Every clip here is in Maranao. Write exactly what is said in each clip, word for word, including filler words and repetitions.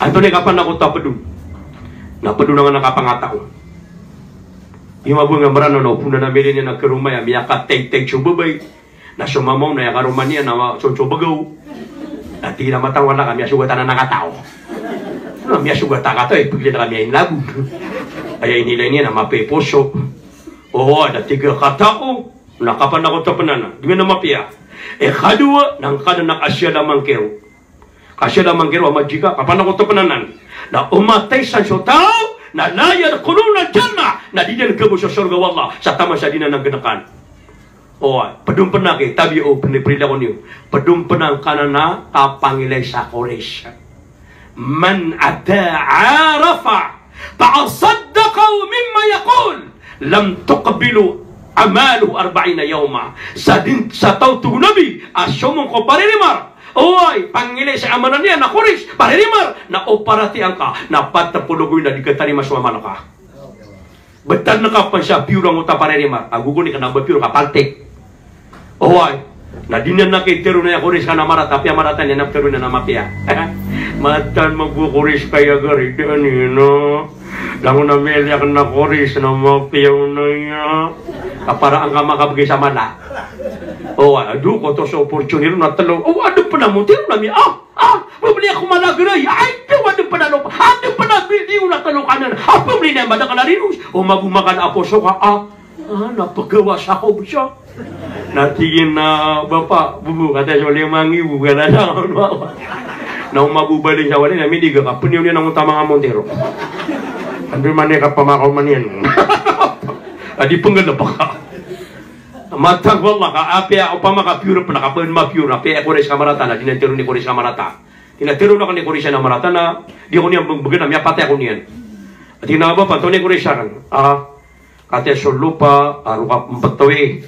Antonaa i kapanakoto a pd on? Na pd on angkanan a kapangataw. Iyo mabong a Mranaw na opama na miyailay niyan a karoma iyan, miyakataytay so babay. Na so mama on na aya karoma niyan na so, so bagaw. Na tig iyan a matang wala ka, miyasogat anan a kataw. Na miyasogat a kataw, ipeglid ka miyainlabog. Aya inilay niyan na mapiya i poso. O, na tig a kataw. Na kapanakoto pn anan. Di niyan mapiya. Ikadowa, na angkanan a kasiyalaman kiro. Kasiyalaman kiro a majika, kapanakoto pn anan. Na o matay san so taw, na la yadkhulunal jannah, na di niyan khago so sorga o Allah, sa taman sa di niyan gnakan. O, pd on pn a ki, tabi o, pn, prilakon iyo. Pd on pn angkanan a kapangilay sa Quraysh. Man ata arafan fa asaddaqahu mimma yaqul, lam tuqbalu a'maluhu arba'ina yawma. Sa di, sa taw, tig o Nabi, a somong ko paririmar, oway, pangilay sa amalan iyan a Quraysh, paririmar, na o paratiyayaan ka na pat polo gawii na di katarima so amal ka. Btad ka pn sa piyor angkoto a paririmar, ago goni kna ba piyor ka paltik. Oway. Na di niyan na kitharo na aya Quraysh ka na marata, apiya marata niyan na pitharo niyan na mapiya. Mataan mambo a Quraysh ka aya gari, dn ino. Langon a miyailay akn a Quraysh na mapiya on aya. Ka para angka makabgay sa mala. Oway, ado ko oto so Fortuner na tlo. O, adn pn a Montero na miya. Ah, ah, pmbli ako mala gray. Ay, ado, adn pn a lopa. Adn pn a building na tlo kanan. Ah, pmbli niyan madakl a rinos. O, magomakan a poso ka. Ah, ah, na pgawas ako bsa. Na tig iyan a, "Bapa, bobo, kata so lima nggibo, kata sa ako." Na o magobaling sa walay na midig ka, pniyoni niyan angkoto a manga Montero. Ando man i kapamakaoma niyan. Adi pnggalbk ka. Mataan ko Allah ka, apiya opama ka piyor pn a, ka pn mapiyor, apiya Quraysh ka marata na, di niyan tharoon i Quraysh ka marata. Di niyan tharoon a Quraysh ka marata na, di ako niyan bgn a miyapatay ako niyan. Ati na ba, pantoni Quraysh ka. Ah, kati so lopa, aro ka mptowi.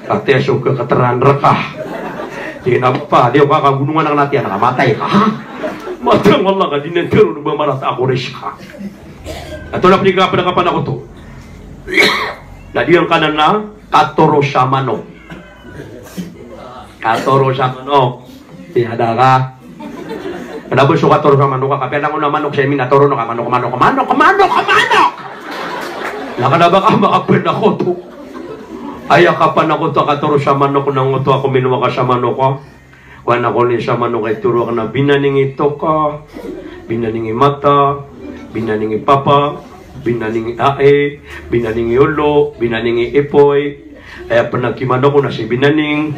Kati so kakatran rka. Di na ba, di ka kagonongan a nati, anak, matay ka. Ha? Mataan ko Allah ka, di niyan tharoon ba marata a Quraysh ka. Antonaa pn i kapd a kapanakoto? Na di angkanan a katoros a manok. Katoros a manok. Di ada ka. Kna ba so katoros a manok ka, kapiya langon a manok sa imi na torono ka, manok, manok, manok, manok, manok. Na kna ba ka makapanakoto? Aya kapanakoto a katoros a manok na ngoto a kominowa ka sa manok ka. Kowan ako ni sa manok a itoro akn a binaning i toka, binaning i mata, binaning i papa, binaning i ai, binaning i olo, binaning i ipoy. Aya pn a kimanok on na si binaning.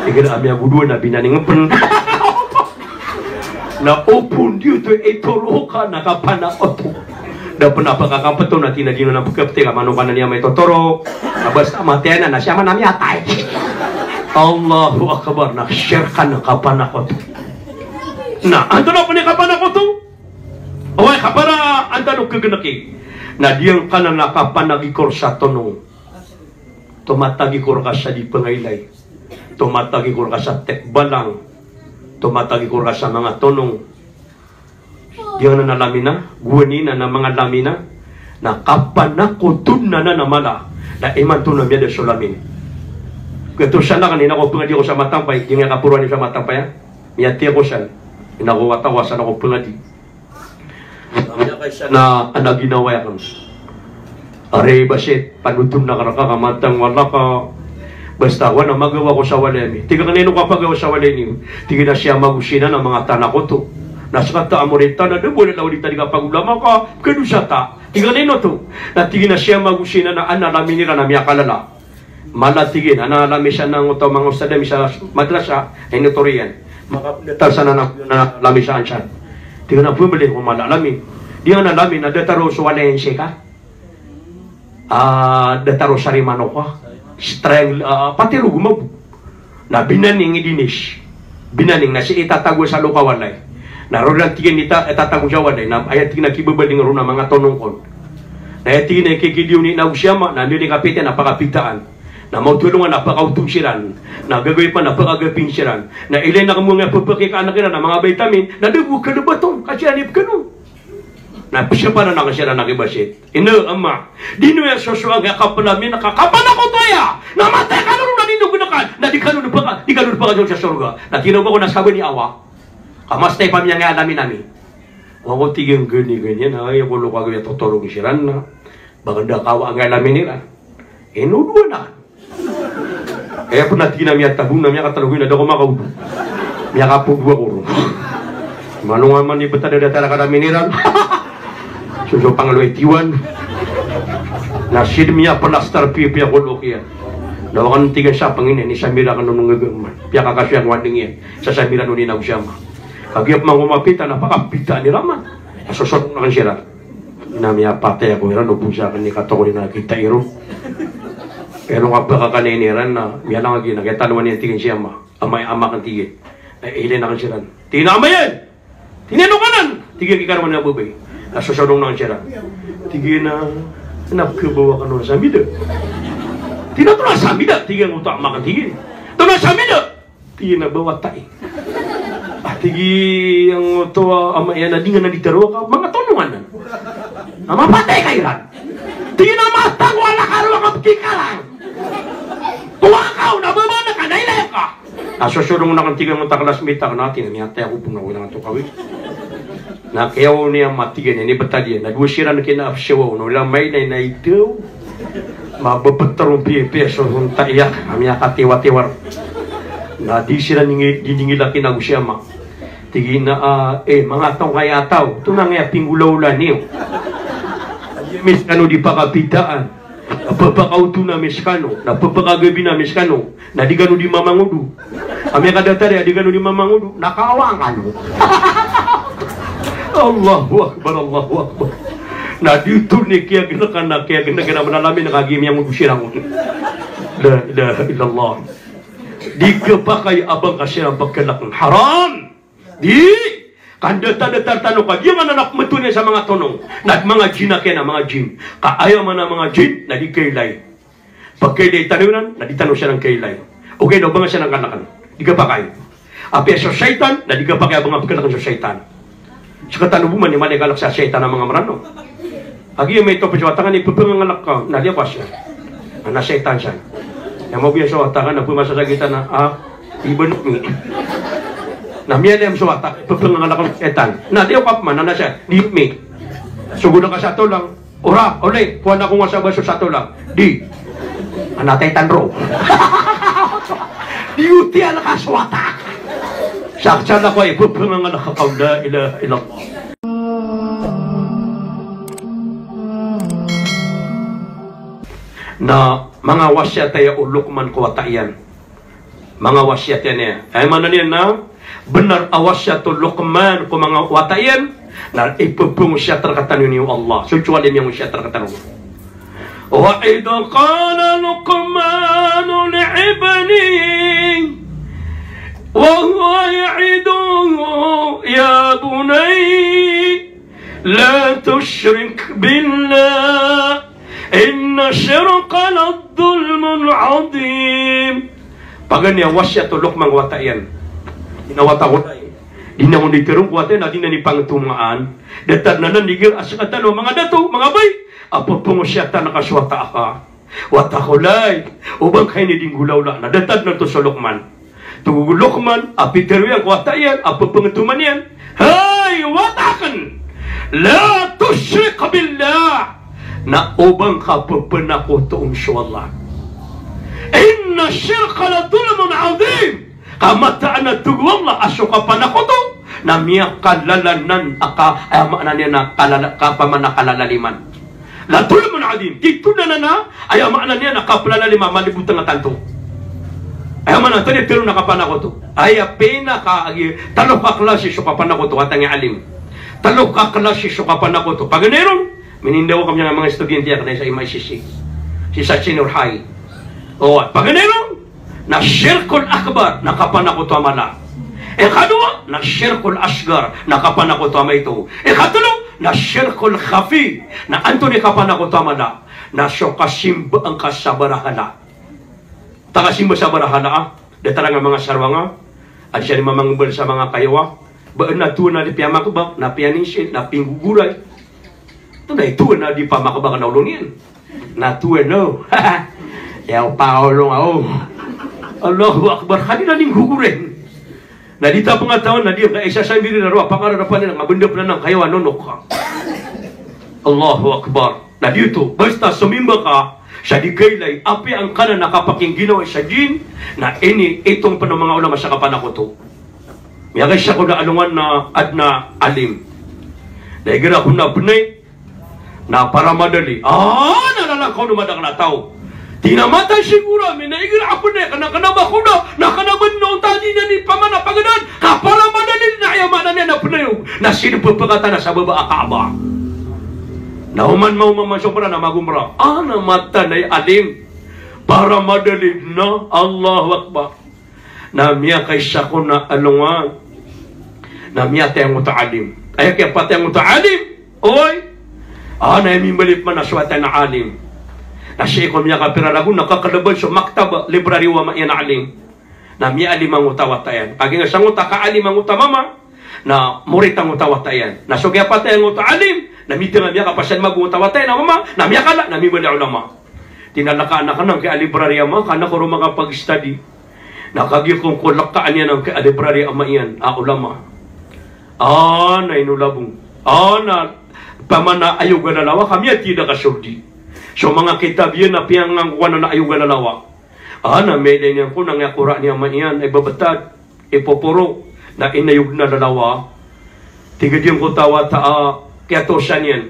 Igira a miyagodowa na binaning pn. Na opama di oto itoro ka na kapanakoto. Da pn a pkakapto na tig iyan a di niyan pkapti ka manok anan i ama i totoro. Na basta matay anan na siya man a miyatay. Allahu Akbar, na shirk anan a kapanakoto. Na antonaa pn i kapanakoto? Oway, ka para an tano khagnki. Na di angkanan a kapanagikor sa tonong. Tomatagikor ka sa di pngailay. Tomatagikor ka sa tekbalang. Tomatagikor ka sa manga tonong. Di anan a lamina, gowani na, na manga lamina, na kapanakoton anan a mala, na imanto na miyada so lamin. Katosan akn, ina ko pngadi ako sa Matampay, di nga kaporoan iyo sa Matampay, ha? Miyati ako san, ina ko watawa san ako pngadi. Miyakaisa na, ana ginawa akn. Ari basit, panoton akn rka ka matang wala ka. Basta wana magawa ko sa walay ami. Tig akn a ino kapagawa sa walay niyo? Tig iyan a siyam ago sinan a manga tanak oto. Na skata a morita na da bo lalaw di ta di kapagolama ka, kadosa ta. Tig akn a ino oto? Na tig iyan a siyam ago sinan a ana lamin iran a miyakalala. Mala tig iyan, ana lamisan angkoto a manga ustad ami sa madrasa, na ino toriyan. Makapendatar san ana, ana lamisan san. Tig iyan a pembeli ko mala lamin. Di ana lamin, na datar o so walay seka. Ah, datar o sarimanok a. Streng, ah, pati rogo mabo. Na binaning i dinis. Binaning na sii tatago sa loka walay. Na roo ran tig iyan i ta-, tatago sa walay. Na aya tig iyan a kibabaling ron a manga tonong kon. Na aya tig iyan a kikidiyoni na o siyama, na andi ni kapita na pakapitaan. Na maoto alongan na pakaoto siran. Na gagawii pa na pakagaping siran. Na ilay na kamo nga pepeki ka anak iran na manga vitamin. Na da bo kalabaton, ka siran i pekano. Na psiyapanan akn siran a kibasit. Ino, ama. Di niyo aya sosoang aya kapelamin ka kapanakoto aya. Na matay kano ron na di niyo gnakan. Na di kano dn paka-, di kano dn pakasold sa sorga. Na tinaw ba ko na saben i awa. Ka mastay pa miyangay alamin ami. Ako tig iyan gani-gani na, ay, ako lo ka gaya totorong siran na. Baka da kawa angay alamin iran. Ino dowa na. Kaya pn a tig iyan a miyatabo na miyakatalo ko iyan a da ko makaudo. Miyakapogwa ko ron. Mano nga man i btad a datar a kalamin iran. So so pangaloy tiwan. Na sid miyapalastar pipiya ko lokiyan. Na wakan tig iyan sa pangini ni samira kano nung ngagaman. Piyakakasoy ang wading iyan. Sa samira no ni nagusama. Kagiya pman ko mapita na pakapita ni raman. Sosodong na kan siran. Na miyapatay ako iran, o bo sa aken i katokod i nakita iron. Pero nga pkakanain iran na miyalang a gina, kaya tanowan iyan tig iyan si ama. Ama, ama aken tig iyan. Ay, ilay na aken siran. Tig iyan a ama iyan! Tig iyan o kanan. Tig iyan ki karoman a babay. Na sosodong na aken siran. Tig iyan a, na pkhabawa kano na samida. Tig iyan a, tonaa samida? Tig iyan oto ama aken tig iyan. Tonaa samida? Tig iyan a ba wata i. Ah, tig iyan oto a ama iyan a di ngka na di tharoa ka manga tonong anan. A mapatay ka iran. Tig iyan a mata ko ala ka roo ka pkikalang. Kowa ka on a ba ba na ka na ilay ka. A sosodong na aken tig iyan oto a classmate aken na tig iyan a miyatay ako bo na wala nga to kawit. Na kiyaw niyan a tig iyan a inibtad iyan na dowa siran kina a psiyawaw na wala mailay na itaw. Mabapet ron pipiya so ronta iyan a miyakatiwatiwar. Na di siran dingi-, didingila kina go si ama. Tig iyan a, eh, manga tongkay a taw, tonaa i pinggolawla niyo? Miskano di pakapitaan. Na pphakaoto na miskano, na pphakagabi na miskano, na di kano di mamangodo. Ami a kadatar iyan, di kano di mamangodo, na kaawaan kano. Allahu Akbar, Allahu Akbar. Na di oto ni kiyagnkan, na kiyagnkan a manga alamin na kagiya miyangodo siran on. La ilaha illallah. Di khapakay a ba ngka siran pkhalkn. Haram. Di, ka ndadatar tano ka, di ngka na pmatoon iyan sa manga tonong. Na manga jin a kiyan a manga jin. Ka aya maana a manga jin, na di kailay. Pkailay tano iran, na di tano siran kailay. Ogaid na o ba ngka siran kalkn. Di khapakay. Apiya so shaytan, na di khapakay a ba ngka pkhalkn so shaytan. Sktano bo man i mala i kalk sa shaytan a manga Mranaw. Agi, maito pn so wata ka na ipphangangala ka, na liyapas iyan. Na shaytan san. Aya mabiya so wata ka na pmasasakitan a, ah, iban mi. Na miyaliyam so wata, ipphangangala ka shaytan. Na liyapas man, na siya, di mi. Sogod ka sa tolang. Ora, olay, kowan ako nga sa ba so sa tolang. Di. Anatay tanro. Di oto iyan ka so wata. Saksa na ko ay, ipphangangala ka, la ilaha illallah. Na manga wasiyat aya o Luqman ko wata iyan. Manga wasiyat iyan aya. Aya maana niyan na bnar a wasiyat o Luqman ko manga wata iyan. Na ipphangosiyat rktano niyan o Allah. So cuwali miyangosiyat rktano. وإذ قال لقمان لابنه وهو يعظه يا بني لا تشرك بالله إن الشرك لظلم عظيم. Paganay a wasiyat o Luqman ko wata iyan. Ino wata ko, di niyan on di tharoon ko wata iyan, na di niyan ipangtomaan. Datar anan igira a sktano a manga dato, manga bay, a pphangosiyatan ka so wata aka. Wata ko lay, o ba ngka ini di nggolawla, na datar anan oto so Luqman. Togo o Luqman a pitharo iyan ko wata iyan a pphangtoman iyan, hay wata akn, la tushrik billah, na o ba ngka pphanakoto on so Allah. Inna shirka la dhulmun adhim. Ka mataan a togo o Allah a so kapanakoto na miyakalala nan a ka, aya maana niyan na kalala, kapamana kalalaliman. La dhulmun adhim. Titho anan a, aya maana niyan na kaplalaliman a malibotang a tanto. Aya maana, tadi tero na kapanakoto. Aya pinaka, agi, talo ka klasi so kapanakoto, wata nga alim. Talo ka klasi so kapanakoto. Paganay ron, minindaw ko miyanga manga estudyante akn sa I M I C C. Sii sa senior high. O, paganay ron, na shirkul akbar, na kapanakoto a mala. Ikadowa, na shirkul asghar, na kapanakoto a maito. Ikatlo, na shirkul khafi, na antonaa i kapanakoto a mala, na so kasimba angka sa barahala. Ta kasimba sa barahala, a, datar angka manga sarwanga, a di siran mamangmbal sa manga kayawa, ba na toon a di piyamakbak, na piyaninsin, na pinggogoray. Tonaa i toon a di pamakbak na olo niyan. Na toon o. Aya o paolo nga o. Allahu Akbar. Ka di na di nggogoray. Na di ta pngatawan na di ka isa sa mbiri na roo a pangararapan iyan a benda pn anan kayaw a nonok ka. Allahu Akbar. Na di oto, basta somimba ka sa di kailay, apiya angkanan a kapakingginawa sa jinn, na initong pn o manga ulama sa kapanakoto. Miyakaisa ko na alongan na adn a alim. Na igira ko na pnay, na para madali. Ah, na lalakaw o madakl a taw. Tig iyan a mataan siguro ami na igira a pnay ka na kna ba ko da, na kna ba dn o tadi na di pamana pagadaan, ka para madali na aya maana niyan na pnay o. Na sii pphakatana sa baba a Kaaba. Na oman maoma man so Umrah na mag-Umrah. Ah, na mataan a alim. Para madali na, Allahu Akbar. Na miyakaisa ko na alongan. Na miyatay angkoto a alim. Aya kiyapatay angkoto a alim. Oy. Ah, na aya mimbalip man a so wata iyan a alim. Na sii ko miyakapira ragon na kakalaban so maktab, library o ama iyan a alim. Na miyaalim angkoto a wata iyan. Kagiya sa angkoto a kaalim angkoto a mama, na morit angkoto a wata iyan. Na so kiyapatay angkoto a alim, na mitnga miyakapasad mago angkoto a wata iyan a mama, na miyakala, na mimbaloy a ulama. Tig iyan a laka anak anan ki a library a ama ka, na ko ron makapag-study. Na kagiya kon ko laka niyan angkai a library a ama iyan a ulama. Ah, na inolabong. Ah, na pamana ayog a lalawa ka miyatida ka sordi. So manga kitab iyan na piyangangkowan anan a ayog a lalawa. Ah, na mailay niyan ko na angkai a Qur'an i ama iyan a ibabtad, ipoporo, na inayog na lalawa. Tig iyan ko taw a ta, ah, kiyatosan iyan.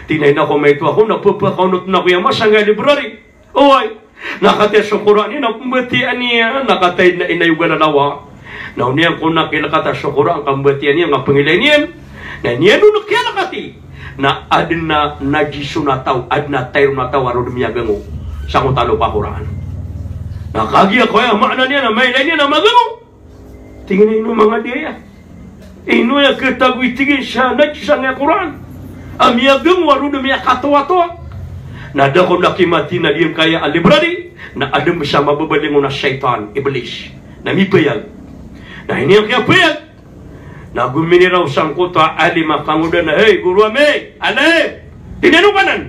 Tig iyan a ina ko, maito ako na pphakaonot ako i ama sangkai a library. Oway. Na katii so Qur'an iyan na pmbatiyaan iyan, na katii na inayog a lalawa. Na o niyan ko na kilakata so Qur'an ka pmbatiyaan iyan, ka pngilay niyan. Na niyan on kiyalakati. Na adn a najis on a taw, adn a tayr on a taw a roo dn miyagango sangkoto a lopa a Qur'an. Na kagiya ko aya maana niyan na mailay niyan a magango. Tig iyan a ino manga di aya. Ino aya katago i tig iyan sa najis angkai a Qur'an a miyagango a roo dn miyakatowatowa. Na da ko na kimati na di angkaya a library, na adn bs a mababaling on a shaytan, Iblis. Na mipayag. Na iniyan kiyapayag. Na gominiraw sangkoto a alim a kangodaan a, "Hey, goro ami, alim! Tig iyan o kanan.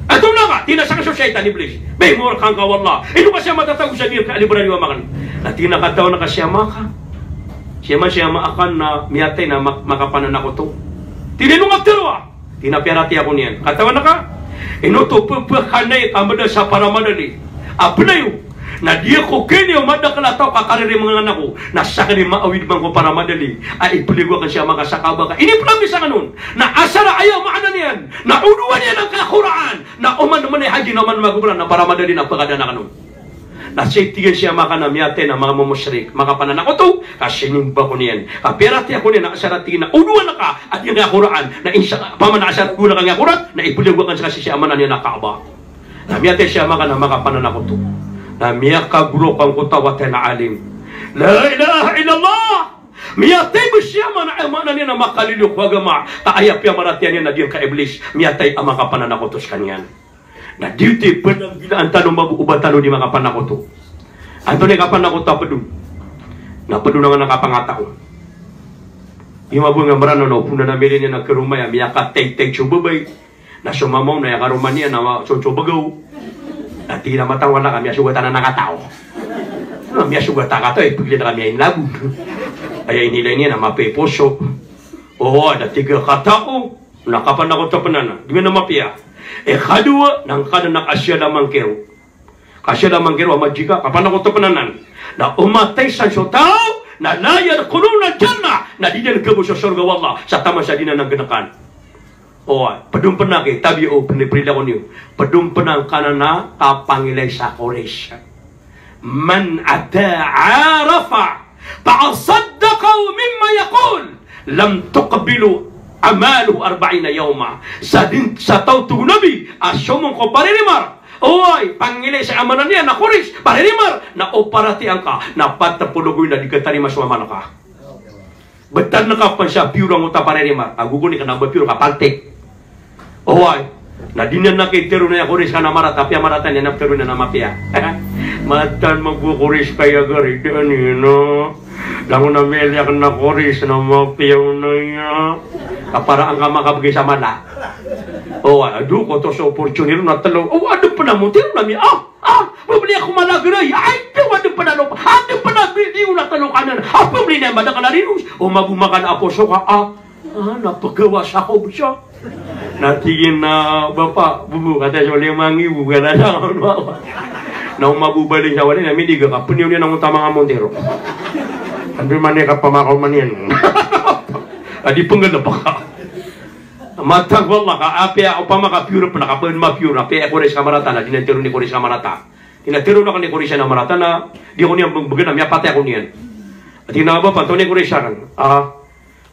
Antonaa ka?" Tig iyan a sangka so shaytan, Iblis. "Bay, mawal ka angka o Allah. Ino ka siya matatago sa di angkai a library o ama akn?" Na tig iyan a katawan ka si ama ka. Si ama, si ama akn na miyatay na mak-, makapananakoto. Tig iyan o nga tharoa. Tig iyan a piyaratiyaya ko niyan. Katawan ka? Ino oto pphakatay ka mbda sa para madali a pnayo. Na di ako kini o madakl a taw ka karirimangan ako. Na sakn i maawid man ko para madali a iplgo akn si ama ka sa Kaaba ka iniplamisa akn on. Na asar a aya maana niyan na odoan iyan angkai a Qur'an. Na oman man i haji na oman mag-Umrah na para madali na pkadaan akn on. Na sii tig iyan si ama ka na miyatay na manga momushrik, makapananakoto, ka sinimba ko niyan. Ka piyaratiyaya ko niyan na asar a tig iyan a odoan ka a di angkai a Qur'an. Na insha, pamana asar a odoan ka angkai a Qur'an, na iplgo akn ska sii sa maana niyan a Kaaba. Na miyatay si ama ka na makapananakoto. Na miyakagoro ko angkoto a wata iyan a alim. La ilaha illallah! Miyatay bo si ama na, eh, maana niyan na makaliliyo ko agama. Ka aya piyamaratiyaya niyan na di angkai a Iblis. Miyatay a makapananakoto skaniyan. Na di oto i pd a gina antanom a bo o ba tano di makapanakoto. Antonaa i kapanakoto a pd on? Na pd on angkanan a kapangataw. Iyo mabong a Mranaw na o pona na miyailay niyan a karoma iyan a miyakataytay so babay. Na so mama on na aya karoma niyan na ma-, so, so bagaw. Na tig iyan a matawala ka, miyasogat anan a kataw. Na miyasogat a kataw, eh, pagilay na ka miyainlabon. Aya inilay niyan na mapiya i poso. O, na tig a kataw. Na kapanakoto pn anan. Di man a mapiya. Ikadowa, na angkanan a kasiyalaman kiro. Kasiyalaman kiro a majika, kapanakoto pn anan. Na o matay san so taw, na la yadkhulunal jannah, na di niyan khabaw so sorga o Allah, sa taman sa di niyan gnakan. O, pd on pn a ki, tabi o, pn i prilako niyo. Pd on pn angkanan a kapangilay sa Quraysh. Man ata arafan fa saddaqahu mimma yaqul, lam tuqbal amaluhu arba'ina yawma. Sa dn, sa taw, tig o Nabi, a somong ko paririmar. Oway, pangilay sa amal iyan a Quraysh, paririmar, na o paratiyaya ngka, na pat polo gawii na di katarima so amal ka. Btad ngka pn sa piyor angkoto a paririmar. Ago goni kna ba piyor ka paltik. Oway. Na di niyan na kitharo na aya Quraysh ka na marata, apiya marata niyan na pitharo niyan na mapiya. Mataan mambo a Quraysh ka aya gari, di niyan na. Langon a miyaliyo akn a Quraysh na mapiya on aya. Ka para angka makabgay sa mala. Oway, ado ko oto so Fortuner na tlo. O, adn pn a motor na mi-, ah! Ah, mabli ako mala gray. Ay, di, adn pn a lopa. Adn pn a Di ko na talokanan. Apa mli na madakl a rinos? O mago makan a poso ka, a. A, na pkawasa ko bsa. Na tig iyan a bapa, bobo, kataya so lima nggibo, kataya sa, na o mago baling sa wali, na midig ka, pniyo niyan angkoto a manga Montero. Anda man i kapamakaw man iyan. A di pnggalbk ka. Matag wallah ka, apiya opama ka pure pn a, ka pn ma-pure, apiya i Quraysh ka marata na, di niyan tharoon i Quraysh ka marata. Di niyan tharoon a kna i Quraysh a marata na, di ako niyan bgan a miyapatay ako niyan. Tig iyan a bapa, antonaa i Quraysh akn? A,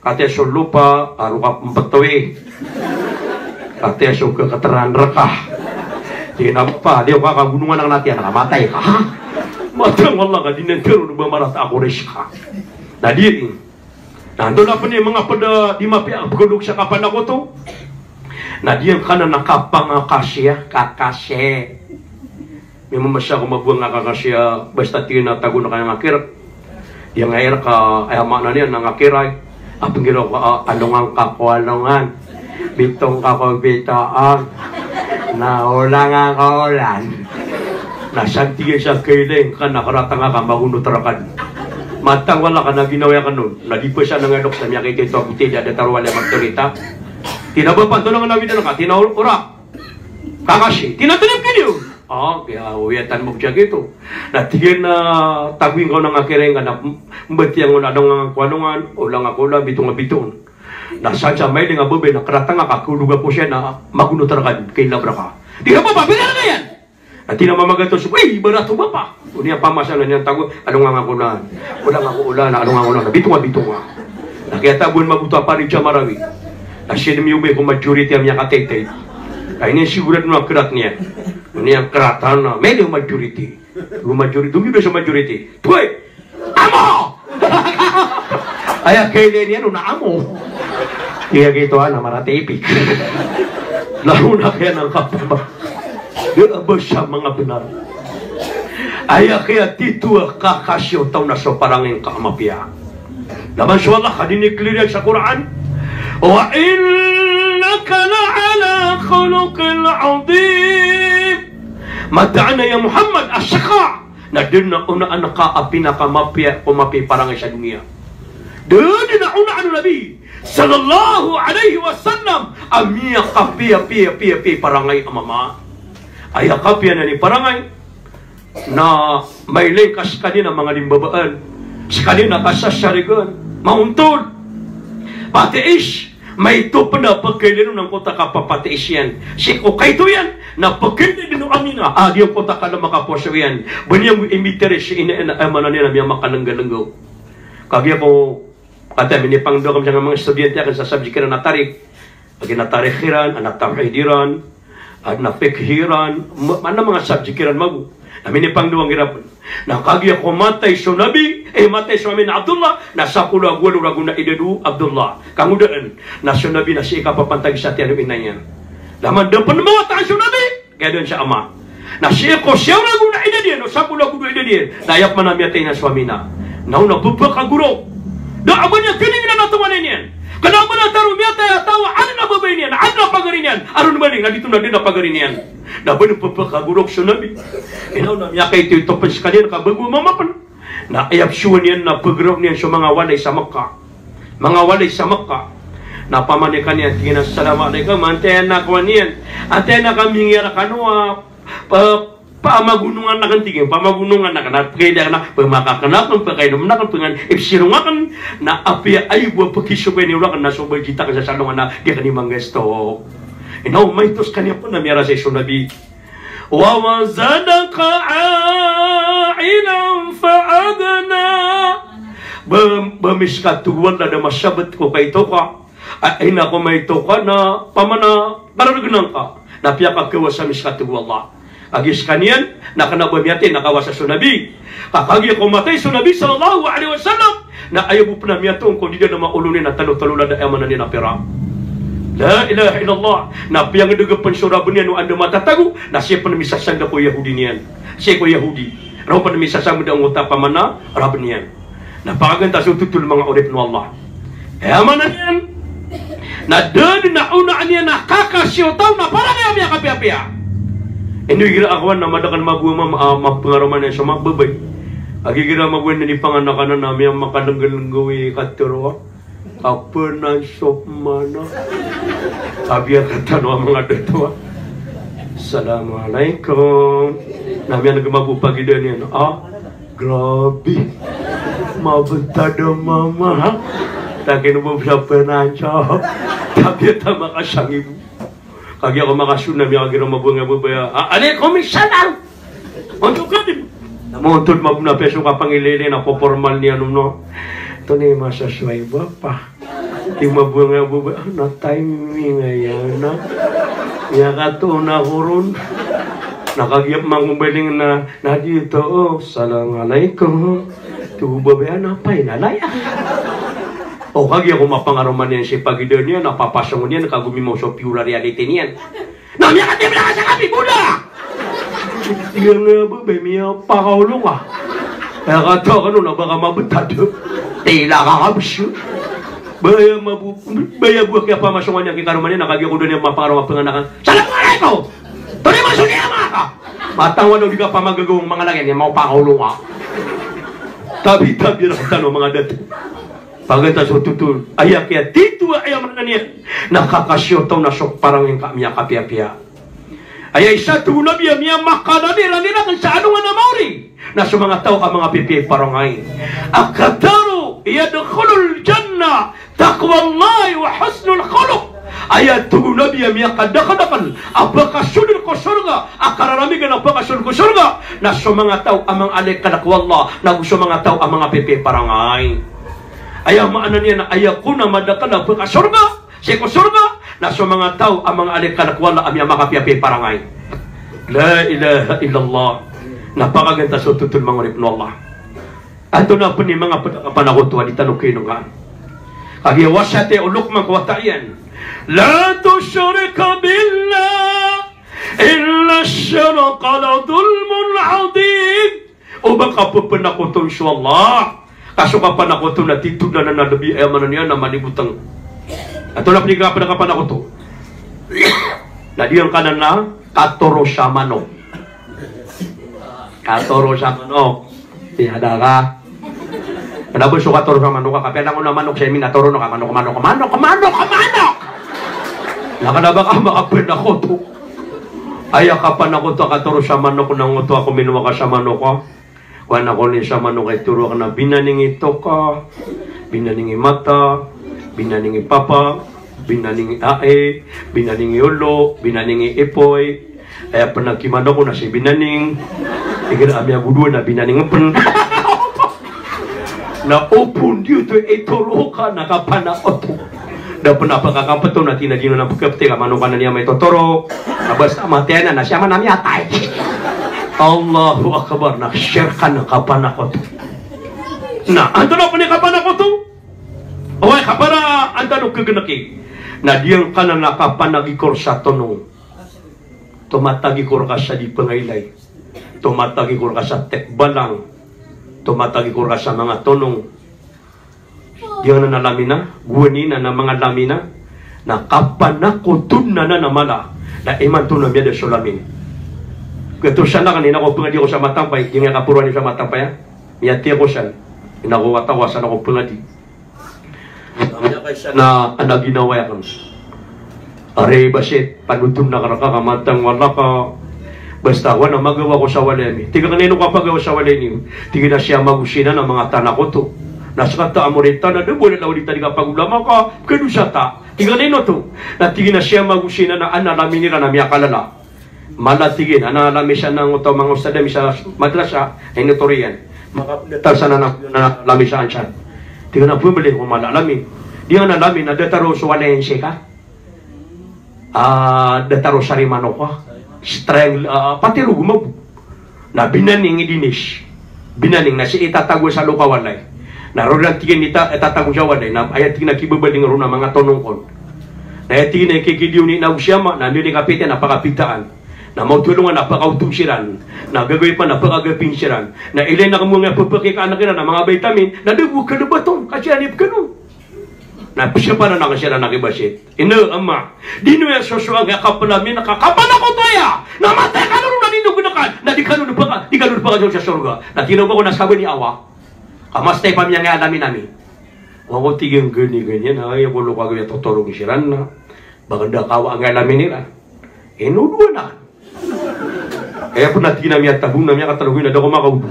kataya so lopa a roo ka pmbtowi. Kataya so kktraan rka. Tig iyan a bapa, di ako kakagonongan akn a tiyan ka, matay ka. Ha? Matag wallah ka, di niyan tharoon ba marata a Quraysh ka. Na di Na antonaa pn i manga pd a di mapiya a pkhalok sa kapanakoto. Na di iyan kanan a kapangakasiya, kakasi. Mimamasa ko mabuwang a kakasiya, basta tig iyan a tago na kaya ngakir. Di iyan ngakir ka, aya maana niyan na ngakir ay. A pnggiraw ka, a, alongan ka ko alongan. Bitong ka ko bitoon. Na olan ka ko olan. Na sa tig iyan sa kailing ka na kratanga ka magonot rka dn. Matag wallah ka na ginawa akn on. Na di pn sa nangalok sa miyakaito a botila a datar o walay a magtorita. Tig iyan a bapa, antonaa ngka na widan ka? Tig iyan a ora. Kakasi. Tig iyan a tnip kiniyo. A, kiyawiyatan mo bsa gioto. Na tig iyan a tago ingka on a ngakir ingka na mbatiya ngka on a alongan ka ko alongan, olan ka ko olan, bitong ka bitoon. Na san sa mailing a babay na kratanga ka, kaolog ako siya na magonot rka dn, kailab rka. Tig iyan a bapa, bnar ka iyan. Na tig iyan a mamagatos, oi, ibarat o bapa. O niyan pamasanan iyan tago, alongan ka ko olan, olan ka ko olan, alongan ka ko olan, bitong ka bitoon. Na kiyatagoan mambo oto a pari sa Marawi. Na sii dn miyobay ko majority a miyakataytay. Ka inisigurado na krat niyan. O niyan kratan na, mailing o majority. O majority, domiyoda so majority. Toy! Amo! Aya kailay niyan on na amo. Tig iyan a gioto a na maratipik. Langon a kaya na kapama. Di a ba sa manga bnar. Aya kaya tito a kakasi o taw na so parangay ngka a mapiya. Na man so Allah ka di niyan clear iyan sa Qur'an. Wa innaka la'ala khuluqin adhim. Mataan a ya Muhammad a ska na dn a onaan ka a pinakamapiya ko mapiya i parangay sa doniya. Da dn a onaan o Nabi sallallahu alaihi wasallam a miyakapiya, piya, piya, piya i parangay a mama. Aya kapiya niyan i parangay na mailing ka skaniyan a manga limbabaan, skaniyan a kasasarigan, maontod, patiis, maito pn a pkhailay on angkoto a kapapatiis iyan. Sii ko kaito iyan, na pkhailay dn o Aminah a giyangkoto a kala makaposo iyan. Ba niyan go imbitari si ina iyan a aya maana niyan a miyamakalnggalnggaw. Kagiya ko, kataya minipangndao akn sangkai a manga estudyante akn sa subject iran a tarikh. Lagid na tarikh iran, adn a tawhid iran, adn a fiqh iran, ma-, adn a manga subject iran mambo. Na minipangndao ngka iran pn. Na kagiya ko matay so Nabi, eh, matay so ama iyan a Abdullah, na sapolo ago walo ragon a idad o Abdullah. Kangodaan, na so Nabi na sii kapapantag sa tiyan o ina iyan. Na man da pn mataan so Nabi, kaya dn sa ama. Na sii ko siyaw ragon a idad iyan, o sapolo ago dowa idad iyan. Na aya pman a miyatay na so Aminah. Na on a pphakagorok. Da a ba niyan khailay a tonganay niyan. Kna a ba na tharo miyatay a taw a adn a babay niyan, adn a pagari niyan. Aron maling na di to na dn a pagari niyan. Na ba niyan pphakagorok so Nabi. Ino na miyakaito i topan skaniyan ka bago a mama pn. Na aya psowa niyan na pgiraw niyan so manga walay sa Makkah. Manga walay sa Makkah. Na pamanikan iyan, tig iyan a, "Assalamu alaikum." Antaa i anak ko niyan? Antaa i anak a mingiyar kano a, pa, pamagonongan akn, tig iyan, pamagonongan akn. Na pkailay akn a, pmakakn akn, pkainom akn, pngan ipsirong akn. Na apiya aya bo a pkisogoy niyo rakn na so budget akn sa salongan na di akn i manggasto. Ino, maito skaniyan pn a miyarasay so Nabi. Wa wajadaka a'ilan fa aghna. Ba, ba miskatogo Allah da masabt ko kaito ka. A, ina ko maito ka na pamana karargnan ka. Na piyakakawasa miskatogo Allah. Kagiya skaniyan, na kna ba miyatay na kawasa so Nabi. Ka kagiya ko matay so Nabi sallallahu alaihi wasallam, na aya bo pn a miyatoon ko di dn a maolon iyan a talo-talo lada aya maana niyan a pira. La ilaha illallah. Na piyangdg pn so rab iyan o anda matatago, na sii pn misasangda ko Yahudi niyan. Sii ko Yahudi. Roo pn misasangda o ngota pamana rab iyan. Na pakagantas o totol manga oripn o Allah. Aya maana niyan na da dn a onaan iyan a kakasi o taw na parangay a miyakapiyapiya. Ino igira a kowan na madakl mambo a mama, a, mapngaroman iyan so manga babay. Kagiya igira mabowaan i panganakan na miyamakalenggelenggo i katero a. Kapenan sop mana. Kabiya katano a manga dato a. Assalamualaikum. Na miyaneg mambo pagidaan iyan. A, grabe. Mabetad a mama. Takin bo sa penan sop. Kabiya ta makasangibo. Kagiya ko makasona miyakagira mabowaan a babay a, a, alaikum salam. Ontok ka di. Na montod mambo na peso kapangilili na popormal niyan on. Antonaa i masasabi o bapa? Di mabowaan a babay a, na timing aya na. Miyakatoon ako ron. Na kagiya pman ko mbaling na, na di to, o, assalamualaikum. Ito o babay a, na painalay a. O kagiya ko mapangaroma niyan si pagidaan iyan, na papasong iyan, ka gomimaw so pure reality niyan. Na miyakatibla ka sa kapibola. Iya nga babay, miyapakaolong a. Aya katawan kano na ba ka mabetad. Tila ka kabes. Baya mabo, baya bo a kiyapamasongan iyan ki karoma niyan, na kagiya ko da niyan mapangaroma panganakan. Assalamualaikum. Tori maso niyan maka. Matawan o di ka pamagagaw a manga lagid iyan, mapakaolong a. Tabi, tabi, rantano manga dato. Paganay so totol. Aya kiyatitho a aya maana niyan na kakasiyotaw na so parangay ngka miyakapiyapiya. Aya isa, tig o Nabi, a miyamakalaliran iran sa alongan a maori na so manga taw a manga pipiya i parangay. Akathar yadkhulul jannah taqwallahi wa husnul khuluq. Aya tig o Nabi a miyakadakadakel a pakasold ko sorga, a kararamigan a pakasold ko sorga na so manga taw a manga alay kalk o Allah, na go so manga taw a manga pipiya i parangay. Aya maana niyan na aya kon a madakel a pakasorga sii ko sorga na so manga taw a manga alay kalk o Allah a miyamakapiyapiya i parangay. La ilaha illallah. Na pakaganay so totol, manga oripn o Allah. Antonaa pn i manga pd a kapanakoto a di tano kinongkaan? Kagiya wasiyat o Luqman ko wata iyan, la tushrik billah innash shirka la dhulmun adhim. O ba ka ppanakoton so Allah, ka so kapanakoto na titho dn anan a lbi, aya maana niyan na malibotng. Antonaa pn i kapd a kapanakoto? Na giyangkanan a katoro sa manok. Katoro sa manok. Tiyada ka. Kna ba so katoro sa manok ka, kapiya langon a manok sa imi na toro ngka, manok, manok, manok, manok, manok. Na kna ba ka makapanakoto. Aya kapanakoto a katoro sa manok na ngoto a kominowa ka sa manok a. Kowan ako ni sa manok a itoro akn na binaning i toka, binaning i mata, binaning i papa, binaning i ai, binaning i olo, binaning i ipoy. Aya pn a kimanok na si binaning. Igira a miyagodowa na binaning pn. Na opon giyoto i itoro ka na kapanakoto. Da pn a pkakapto na tig iyan a di niyan pkapti ka manok anan i amay totoro. Na basta matay anan na siya man a miyatay. Allahu Akbar, na shirk anan a kapanakoto. Na antonaa pn i kapanakoto? Oway, kaparaan tano khagnaki. Na giyangkanan a kapanagikor sa tonong. Tomatagikor ka sa di pngailay. Tomatagikor ka sa tekbalang. Tomatagikor ka sa manga tonong. Giyangkanan a lamina, gowani na, na manga lamina, na kapanakoton anan a mala, na imanto na miyada so lamin. Katosan akn, ina ko pngadi ako sa Matampay, giyangkai a kaporoan iyo sa Matampay a. Miyati ako san, ina ko wata ko san ako pngadi. Na, na ginawai akn. Ari basit, panoton akn rka ka matang wala ka. Basta wan a magawa ko sa walay ami. Tig akn a ino kapagawa sa walay niyo? Tig iyan a siyamag o sinan a manga tanakoto. Na skata a morita na da bo lalaw di ta di kapagolama ka pkhadosa ta. Tig akn a ino oto? Na tig iyan a siyamag o sinan a ana lamin iran a miyakalala. Mala, tig iyan, ana lamin san a ngoto a manga ustad ami sa madrasa, na inotoro iyan. Makapendatar san a ana lamin sa ansan. Tig iyan a pmbli ko mala lamin. Di ana lamin na datar o so walay a nsika. Ah, datar o sarimanok a. Streng, ah, pati rogo mabo. Na binaning i dinis. Binaning na sii tatago sa loka walay. Na roo ran tig iyan i ta-, tatago sa walay. Na aya tig iyan a kibabaling roo na manga tonong kon. Na aya tig iyan a kikidiyo ni na o siyama, na miyo ni kapita na pakapitaan. Na maoto alongan na pakaoto siran. Na gagawii pn na pakagapin siran. Na ilay na kmowang a pphakikaank iran na manga vitamin. Na da bo khalbaton, ka siran i pkhanon. Na pzapana na ka siran a kibasit. Ino, ama. Di niyo aya sosoang aya kapalamin ka kapanakoto aya. Na matay kano ron na di niyo gnkan. Na di kano di paka-, Di kano di pakasold sa sorga. Na tig iyan a ba ko na sabagi awa. Ka mastay pamiyangay alamin ami. Wa ko tig iyan gani-gani na aya ko loka gaya totorong siran na. Ba kanda kawa angay alamin iran. Ino dowa na. Aya pn a tig iyan a miyatago na miyakatalo ko iyan a da ko makaodo.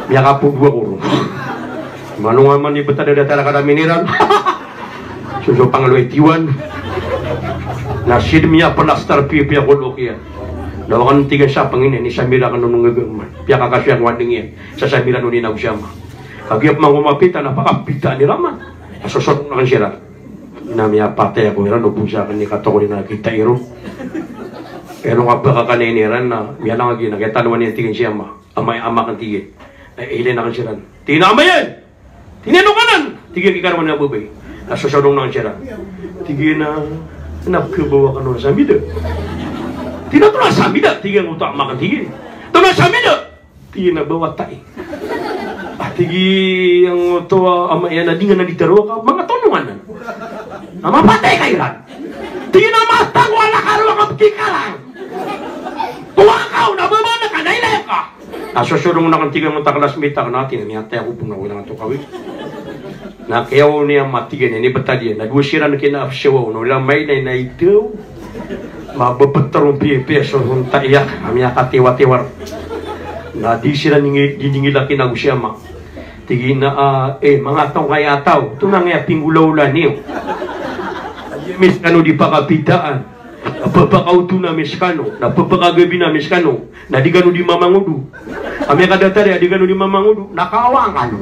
Miyakapodo ako ron. Mano nga man i btad a datar a kalamin iran. So so pangaloy tiwan. Na sid miyapalastar piyapiya ko lokiyan. Na wakan tig iyan sa pangini ni samira kano nong gagaman. Piyakakasoy ako ading iyan. Sa samira no ni nago siyama. Kagiya pman ko mapita na pakapitaan iran man. Na sosodong akn siran. Na miyapatay ako iran, o bo sa akn i katokod iran a kita iron. Pero nga ba kakanay iran na miyalang a giya na kaya tanowan iyan tig iyan si ama. Ama, ama akn tig iyan. Na ilay na akn siran. Tig iyan a ama iyan. Tig iyan a ano ka nan? Tig iyan a kikarowan iyan a babay. Na sosodong na akn siran. Tig iyan a, na kabawa kano na samida. Tig iyan a oto na samida. Tig iyan a oto ama akn tig iyan. Oto na samida. Tig iyan a ba wata i. Ah, tig iyan oto a ama iyan a di nga na di tharoa ka manga tonongan. Na mapatay ka iran. Tig iyan a matang wala ka roo a kapkikarang. Towa ka o na ba ba na ka na ilay ka. Na sosodong na akn tig iyan oto a classmate akn na tig iyan a miyatay ako bo na wala nga to kawit. Na kiyaw niyan a tig iyan a inibtad iyan na dowa siran kina a psiyawaw na wala mailay na itaw. Mabaptr on piyapiya so onta iyan a miyakatiwatiwar. Na di siran ningi-, di ningila kina ago si ama. Tig iyan a, eh, manga tongkay a taw, oto na angkaya pinggolaola niyo. Miskano di pakapitaan. Na pphakaoto na miskano, na pphakagabi na miskano. Na di kano di mamangodo. Ami a kadatar iyan, di kano di mamangodo. Na kaawaan kano.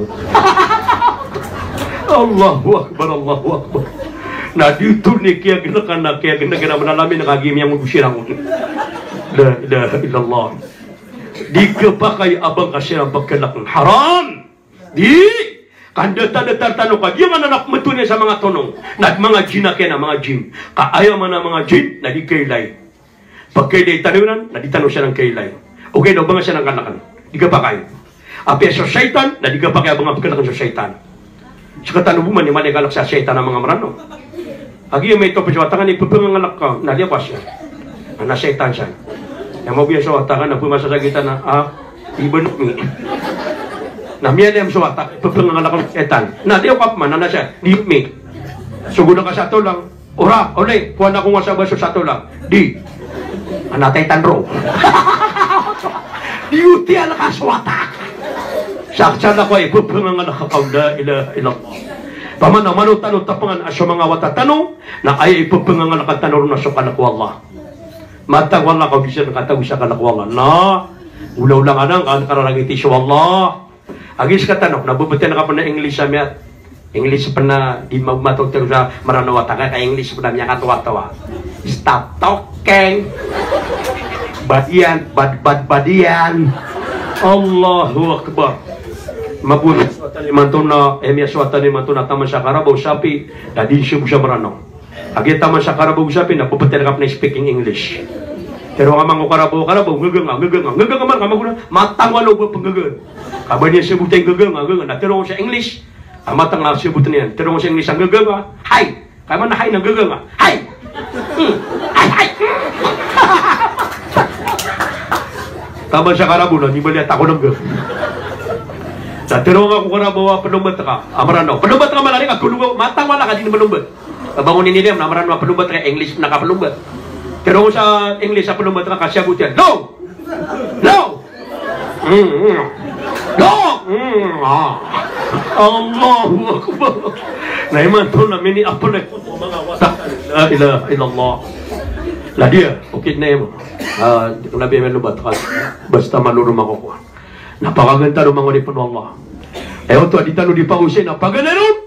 Allahu Akbar, Allahu Akbar. Na di oto ni kiyagnkan na kiyagnkan a manalamina kagiya miyangodo siran on. La ilaha illallah. Di kapakay a ba ngka siran pkhalkn. Haram. Di, ka ndatadatara tano ka giyangkanan a pmbtowan iyan sa manga tonong. Na manga jin a kiyanan, manga jin. Ka aya maana manga jin, na di kailay. Pagkailay tano iran, na di tano siran kailay. Ogaid na o ba nga siran kalkn. Di kapakay. Apiya so shaytan, na di kapakay a ba nga pkhalkn so shaytan. Sktano bo man i mala i kalk sa shaytan a manga Mranaw. Agi, maito pn so wata ka na ipphangangalakan ka, na di ako asya. Na shaytan san. Aya maobi so wata ka na pmasa sa gitana, ah, iban mi. Na miyaliyam so wata, ipphangangalakan ka shaytan. Na di ako apman, na siya, di mi. Sogod ka sa tolang. Ora, oli, kowan ako nga sa baso sa tolang. Di. Anatay tanro. Di oto iyan ka so wata. Saksan ako ay, ipphangangalakan ka, la ilaha illallah. Pamana, mano tano tapangan a so manga wata tano, na aya ipphangangalakan tano ron na so kalk o Allah. Matag o Allah ka o di siran katago sa kalk o Allah. Na, olaola ngka nan, ka an kararangiti so Allah. Agi, sktano, na bbtn ka pn a English a miyat. English pn a di ma-, matotharo sa Mranaw a wata ka, ka English pn a miyakatoatowa. Stop talking. Bad iyan, bad, bad, bad iyan. Allahu Akbar. Mabor so wata imanto na, eh, miya so wata imanto na taman sa karabaw, sapi, na di siya bo sa Mranaw. Agi, taman sa karabaw, sapi, na bbtn ka pn a speaking English. Pero ka manga karabaw, karabaw, nggang, nggang, nggang, nggang, nggang, matang wala o ba pnggang. Ka ba niyan sabota i nggang, nggang, na tharoa ko sa English. A matang a sabot iyan. Tharoa ko sa English a nggang, hay. Ka maana hay na nggang, hay. Hmm. Hay, hay. Taman sa karabaw na, di ba niyan tako nggang. Na tharoa ko karabaw a pndombt ka. A Mranaw. Pndombt ka, mala ri ka, gulungaw, matang wala ka di pndombt. Ka bangon ini dem, na Mranaw a pndombt ka, English na ka pndombt. Tharoa ko sa English a pndombt ka, ka sabot iyan. No! No! Mm, mm. No! Mm, ah. Allahu Akbar. Na imanto na mini apelek. La ilaha illallah. Na di a, okit na iyan. Ah, Nabi Muhammad, basta malorom ako ko. Na pakagantan o manga oripn o Allah. Eh, oto a di tano di pagosayn a paganaron.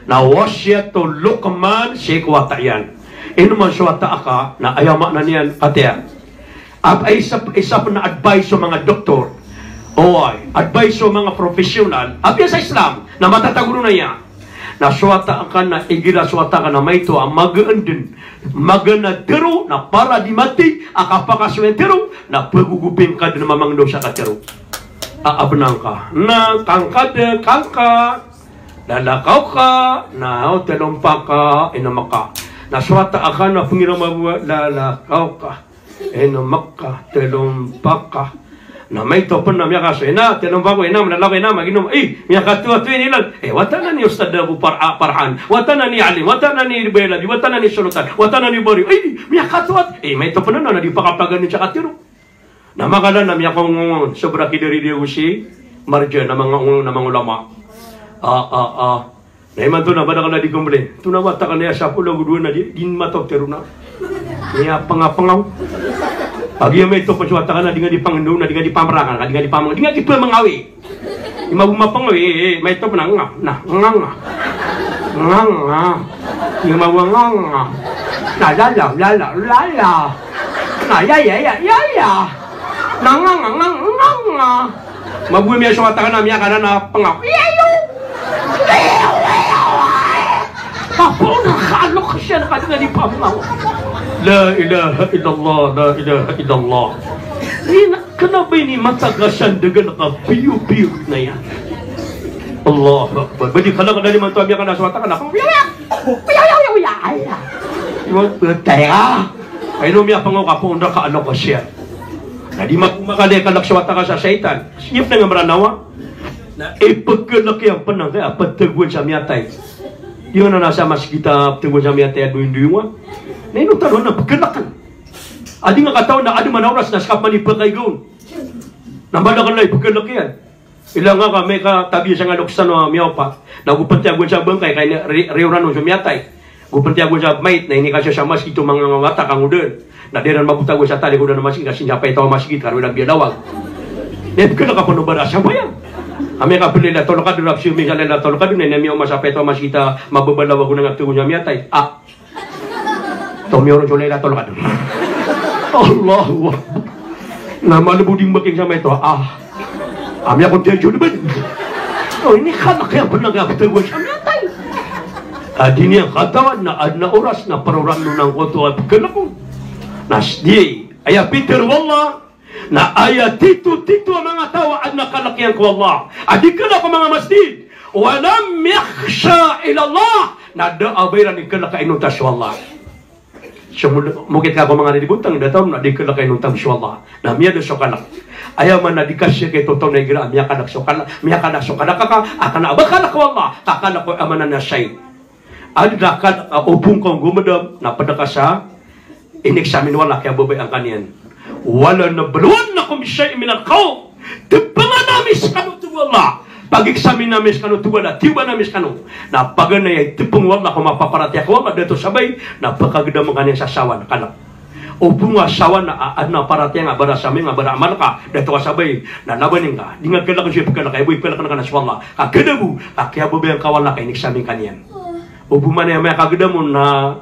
Na wasiyat o Luqman sii ko wata iyan. Ino man so wata aka, na aya maana niyan, kataya. Ap-, isa, isa pn a advice o manga doktor. Oway, advice o manga professional. Apiya sa Islam, na matatago ron aya. Na so wata aka na igira so wata aka na maito a magaan dn, magaan a tharo, na para di mati a kapakasoy a tharo, na pagogopin ka dn mamangndao sa katharo. A, abnang ka. Na, kangka dn, kangka. Lalakaw ka, na o tlo mpa ka, inom ka. Na so wata aka na pnggiraw mambo a, lalakaw ka, inom ka, tlo mpa ka. Na maito pn na miyakaso, ina, tiyanom ako, ina, mlalaw ako, ina, maginom. Eh, miyakatowa-towa ini lan. Eh, wata na ni Ustadz Abu Par-, ah, Farhan. Wata na ni Alim. Wata na ni Baylabi. Wata na ni Sulutan. Wata na ni Bari. Eh, miyakatowa. Eh, maito pn na, na di pakapagan ni cakatiro. Na makalan na miyakaongongon. Sobra ki dari di Usi Marjan, na manga, na manga ulama. Ah, ah, ah. Na imanto na ba da kala di komplain. Tonaa wata ka na aya sapolo ago dowa na di, di matawag tero na. Miyapngapangaw. Pagiya maito pn so wata ka na di nga di pangndao na di nga di pamrakan, di nga di pamang, di nga di pmangawi. Di mabo mapangawi, eh, eh, maito pn na nga, na, nga, nga. Nga, nga. Di nga mabo nga, nga. Na, la, la, la, la, la, la. Na, ya, ya, ya, ya, ya. Na, nga, nga, nga, nga, nga. Mabo miyaso wata ka na miyakanan a pngaw. Iyayo! Apo na kaalok siya na kadi nga di pamngaw. La ilaha illallah, la ilaha illallah. Ina, kna ba ini matagasan dgan ka piyo-piyo na iyan. Allahu Akbar. Ba di kala ka na di manto a miyakanan so wata ka na. Iwa, ptay ka. Ay, no, miyapngaw ka pn da kaalok siya. Na di mako makala i kalk so wata ka sa shaytan. Siyap na nga Mranaw a. Na ipkalk iyan pn angkaya a ptagoan sa miyatay. Di nga na sa masgit a ptagoan sa miyatay a doyong-doyong a. Na ino tano na pkalkn. A di nga katawan na adn man a oras na ska pman i pkaigaw on. Na madakl a ipkalk iyan. Ilay nga ka, amay ka tabiya sangkano a lokes tano a miyaopat. Na go pntiyagoan sa bangkay, ka ini ri-, riyoran on so miyatay. Go pntiyagoan sa mayit, na inikasa sa masgit o manga wata ka ngodan. Na di ran mabotag sa talikodan a masgit, ka sii sa paitaw a masgit, ka roo iran biyalawag. Na ipkalk a pn o ba da sambayang. Amay ka pn Lailatul Qadr, a psiyoming sa Lailatul Qadr, na ina miyaoma sa paitaw a masgit a mababalawag o nanga ptagoan sa miyatay. Ah. Tomiyoron so Lailatul Qadr. Allahu Akbar. Na malbo di mbaking sa maito. Ah. Ami ako diyan jud ba? O, ini kalk iyan pn angkaya a ptagoan sa miyatay. A di niyan katawan na adn a oras na paroran on angkoto a pkalk on. Na sii, aya pitharo o Allah, na aya tito-tito a manga taw a adn a kalk iyan ko Allah a di kalk ko manga masjid. Wa lam yakhsha illa Allah. Na da a ba iran di kalk a inonta so Allah. So mul-, mokit ka ko manga riribotan, da taw na di kalk a inonta so Allah. Na miyada so kalk. Aya maana di ka sii ka ito taw na igira a miyakalk so kalk, miyakalk so kalk ka, a kna a ba kalk ko Allah, ka kalk ko aya maana niyan sa Adn a kalk a opama ka on gomdam na pd ka sa ineksamin o Allah a kiyababayaan ka niyan. "Wa lanabluwannakum bi shay'in minal khawf." Tpngan ami skano, tig o Allah. Pageksamin ami skano, tig o Allah. Tiyoban ami skano. Na paganay a itpng o Allah ko mapaparatiyaya ko Allah, dato sabay na pkagdam ka niyan sa sawan, kalk. Opama sawan a adn a paratiyaya nga, bara sambayang nga, bara amal ka, dato ka sabay na labanin ka. Di nga kalk so ipkalk ka, ibo ipkalk ka na so Allah. Ka kna bo, ka kiyababayaan ka o Allah ka ineksamin ka niyan. Opama na aya makagdam on na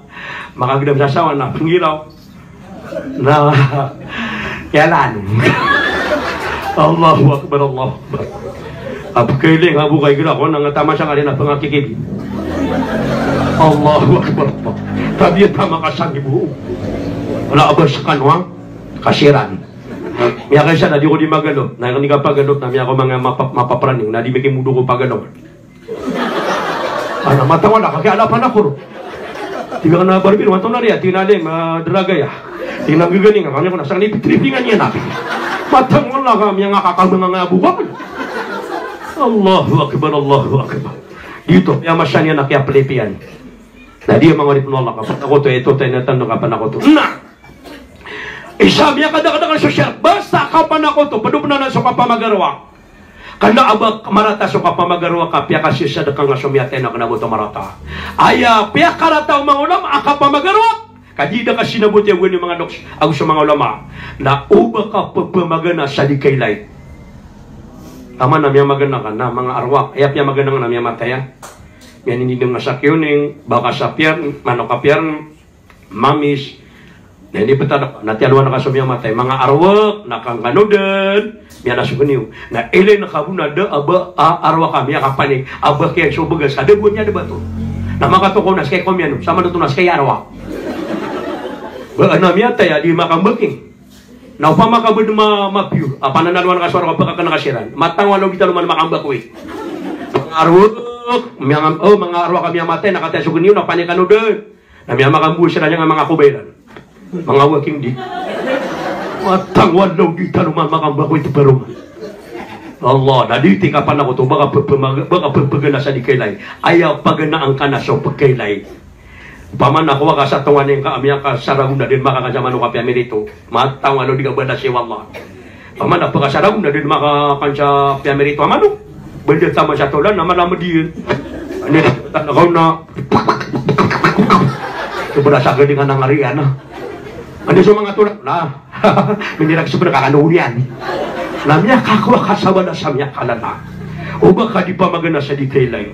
makagdam sa sawan na pnggiraw. Na kiyalaan. Allahu Akbar, Allahu Akbar. A pkailing a bo ka igira ko na nga tamasa nga di na pngakikib. Allahu Akbar. Tabiya tama ka sanggibo. Wala a ba skano a kasiran. Miyakaisa na di ko di magalot. Na aya ka di kapagalot na miyako manga mapa-, mapapraning. Na di mikimodo ko pagalot. Ana, matawala ka, kiyaalapan ako ron. Tig ka na barbero, matawala riya, tig na alim, ah, dragaya. Tig na gaganing, kami ko na, sa kani pitripingan iyan na. Matawala ka, miyangakakal manga nga abo ka. Allahu Akbar, Allahu Akbar. Giyoto, miyamasa niyan a kiyaplip iyan. Na di a manga oripn o Allah, kapanakoto, ito, tayo na tanda kapanakoto. Na! Isa, miyakadakadakl so siyar, basta kapanakoto, pd pn anan so kapamagarowak. Kna a ba marata so kapamagarowak ka piyakasisadka nga so miyatay na kna bo oto marata. Aya piyakarata o manga ulama a kapamagarowak, ka di da ka sinabot iyan gowani o manga doks ago so manga ulama, na o ba ka pphamagana sa di kailay. Taman a miyamagana ka na manga arwah, aya piyamagana ka na miyamatay a. Miyanindindm nga sa kiyoning, baka sa piyarn, manok a piyarn, mamis. Na iniptad ka, na tiyalowan ka so miyamatay, manga arwah, na kangkano dn, miyanasogi niyo. Na ilay na ka bo na da a ba, a, arwah ka, miyakapanik, a ba kiyan so bagas, ka da bo niyan da ba oto. Na makatokaw na ska i komiyan, sa manoto na ska i arwah. Ba, na miyatay a di makambaking. Na opama ka bo dn ma-, mapiyor, a pananalowan ka so arwah ka, ba ka kna kasiran. Matang wala o di tano man makambak, wi. Manga arwah, miyanga-, o, manga arwah ka miyamatay, na katiyasogi niyo, na panik kano dn. Na miyamakambo siran iyan a manga koba iran. Manga waking di. Matang walaw di tano man makambako ito peroman. Allah, na di ti kapanakoto, baka pepemag-, baka pepegena sa di kailay. Aya pagenaan ka na so pekailay. Pamana ko waka sa tongan ka amia ka saragon na din makakan sa mano ka piyamirito. Matang walaw di ka bala si wallah. Pamana paka saragon na din makakan sa piyamirito. Amano? Benda tama sa tolan, nama na median. Ani, tanakaw na. Sobra sa gadi nga nangarian, ah. Ani so manga tolan, na. Minirag sobra ka kano niyan. Na miyakakowa ka sa bala sa miyakalala. O baka di pamagana sa di kailay.